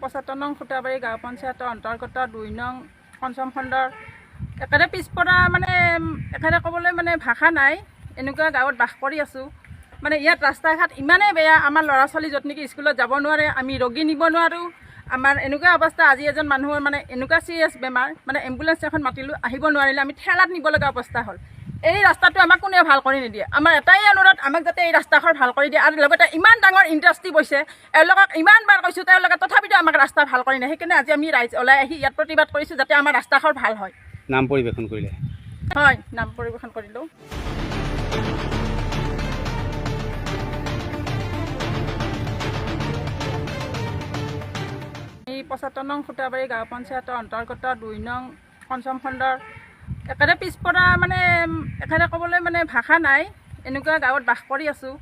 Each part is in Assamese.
৭৫ নং খুটাবাৰী গাঁও পঞ্চায়তৰ অন্তৰ্গত ২ নং পঞ্চম খণ্ডৰ একেবাৰে পিছপৰা, মানে একেবাৰে ক'বলৈ মানে ভাষা নাই, এনেকুৱা গাঁৱত বাস কৰি আছোঁ। মানে ইয়াত ৰাস্তা ঘাট ইমানেই বেয়া, আমাৰ ল'ৰা ছোৱালী য'ত নেকি স্কুলত যাব নোৱাৰে, আমি ৰোগী নিব নোৱাৰোঁ। আমাৰ এনেকুৱা অৱস্থা, আজি এজন মানুহৰ মানে এনেকুৱা চিৰিয়াছ বেমাৰ, মানে এম্বুলেঞ্চ এখন মাতিলোঁ, আহিব নোৱাৰিলে, আমি ঠেলাত নিব লগা অৱস্থা হ'ল। এই ৰাস্তাটো আমাক কোনেও ভাল কৰি নিদিয়ে। আমাৰ এটাই অনুৰোধ, আমাক যাতে এই ৰাস্তাখন ভাল কৰি দিয়ে। আৰু লগতে ইমান ডাঙৰ ইণ্ডাষ্ট্ৰি বৈছে, এওঁলোকক ইমান বাৰ কৈছোঁ, তেওঁলোকে তথাপিতো আমাক ৰাস্তা ভাল কৰি নিদিয়ে। সেইকাৰণে আজি আমি ৰাইজ ওলাই আহি ইয়াত প্ৰতিবাদ কৰিছোঁ, যাতে আমাৰ ৰাস্তাখন ভাল হয়। নাম পৰিৱেশন কৰিলে? হয়, নাম পৰিৱেশন কৰিলোঁ। এই ৭৫ নং খুটাবাৰী গাঁও পঞ্চায়তৰ অন্তৰ্গত ২ নং পঞ্চম খণ্ডৰ একেবাৰে পিছপৰা, মানে একেবাৰে ক'বলৈ মানে ভাষা নাই, এনেকুৱা গাঁৱত বাস কৰি আছোঁ।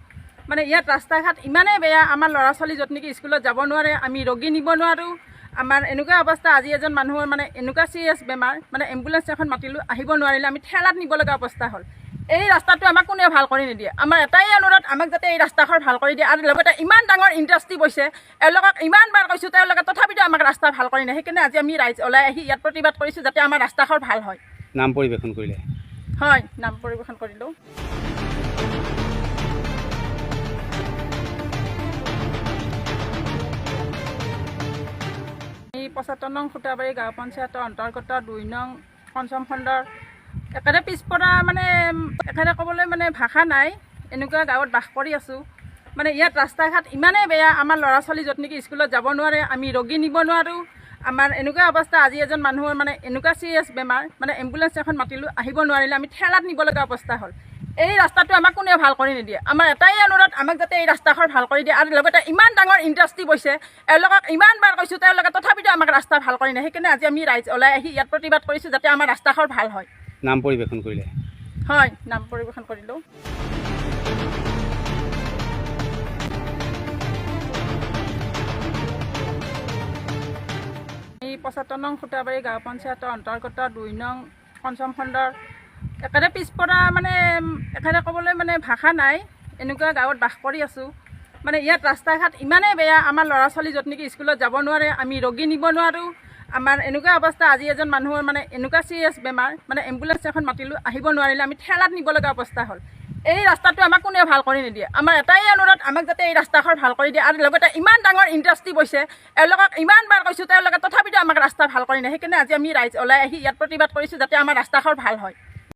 মানে ইয়াত ৰাস্তা ঘাট ইমানেই বেয়া, আমাৰ ল'ৰা ছোৱালী য'ত নেকি স্কুলত যাব নোৱাৰে, আমি ৰোগী নিব নোৱাৰোঁ। আমাৰ এনেকুৱা অৱস্থা, আজি এজন মানুহৰ মানে এনেকুৱা চিৰিয়াছ বেমাৰ, মানে এম্বুলেঞ্চ এখন মাতিলোঁ, আহিব নোৱাৰিলে, আমি ঠেলাত নিব লগা অৱস্থা হ'ল। এই ৰাস্তাটো আমাক কোনেও ভাল কৰি নিদিয়ে। আমাৰ এটাই অনুৰোধ, আমাক যাতে এই ৰাস্তাখন ভাল কৰি দিয়ে। আৰু লগতে ইমান ডাঙৰ ইণ্ডাষ্ট্ৰি বৈছে, এওঁলোকক ইমান বাৰ কৈছোঁ, তেওঁলোকে তথাপিতো আমাক ৰাস্তা ভাল কৰি নিদিয়ে। সেইকাৰণে আজি আমি ৰাইজ ওলাই আহি ইয়াত প্ৰতিবাদ কৰিছোঁ, যাতে আমাৰ ৰাস্তাখন ভাল হয়। নাম পৰিৱেশন কৰিলে? হয়, নাম পৰিৱেশন কৰিলোঁ। এই ৭৫ নং খুটাবাৰী গাঁও পঞ্চায়তৰ অন্তৰ্গত ২ নং পঞ্চম খণ্ডৰ একেবাৰে পিছপৰা, মানে একেবাৰে ক'বলৈ মানে ভাষা নাই, এনেকুৱা গাঁৱত বাস কৰি আছোঁ। মানে ইয়াত ৰাস্তা ঘাট ইমানেই বেয়া, আমাৰ ল'ৰা ছোৱালী য'ত নেকি স্কুলত যাব নোৱাৰে, আমি ৰোগী নিব নোৱাৰোঁ। আমাৰ এনেকুৱা অৱস্থা, আজি এজন মানুহৰ মানে এনেকুৱা চিৰিয়াছ বেমাৰ, মানে এম্বুলেঞ্চ এখন মাতিলোঁ, আহিব নোৱাৰিলে, আমি ঠেলাত নিব লগা অৱস্থা হ'ল। এই ৰাস্তাটো আমাক কোনেও ভাল কৰি নিদিয়ে। আমাৰ এটাই অনুৰোধ, আমাক যাতে এই ৰাস্তাখন ভাল কৰি দিয়ে। আৰু লগতে ইমান ডাঙৰ ইণ্ডাষ্ট্ৰি বৈছে, এওঁলোকক ইমান বাৰ কৈছোঁ, তেওঁলোকে তথাপিতো আমাক ৰাস্তা ভাল কৰি নিদিয়ে। সেইকাৰণে আজি আমি ৰাইজ ওলাই আহি ইয়াত প্ৰতিবাদ কৰিছোঁ, যাতে আমাৰ ৰাস্তাখন ভাল হয়। নাম পৰিৱেশন কৰিলে? হয়, নাম পৰিৱেশন কৰিলোঁ। এই ৭৫ নং খুটাবাৰী গাঁও পঞ্চায়তৰ অন্তৰ্গত ২ নং পঞ্চম খণ্ডৰ একেবাৰে পিছপৰা, মানে একেবাৰে ক'বলৈ মানে ভাষা নাই, এনেকুৱা গাঁৱত বাস কৰি আছোঁ। মানে ইয়াত ৰাস্তা ঘাট ইমানেই বেয়া, আমাৰ ল'ৰা ছোৱালী য'ত নেকি স্কুলত যাব নোৱাৰে, আমি ৰোগী নিব নোৱাৰোঁ। আমাৰ এনেকুৱা অৱস্থা, আজি এজন মানুহৰ মানে এনেকুৱা চিৰিয়াছ বেমাৰ, মানে এম্বুলেঞ্চ এখন মাতিলোঁ, আহিব নোৱাৰিলে, আমি ঠেলাত নিব লগা অৱস্থা হ'ল। এই ৰাস্তাটো আমাক কোনেও ভাল কৰি নিদিয়ে। আমাৰ এটাই অনুৰোধ, আমাক যাতে এই ৰাস্তাখন ভাল কৰি দিয়ে। আৰু লগতে ইমান ডাঙৰ ইণ্ডাষ্ট্ৰি বৈছে, এওঁলোকক ইমান বাৰ কৈছোঁ, তেওঁলোকে তথাপিতো আমাক ৰাস্তা ভাল কৰি নিদিয়ে। সেইকাৰণে আজি আমি ৰাইজ ওলাই আহি ইয়াত প্ৰতিবাদ কৰিছোঁ, যাতে আমাৰ ৰাস্তাখন ভাল হয়।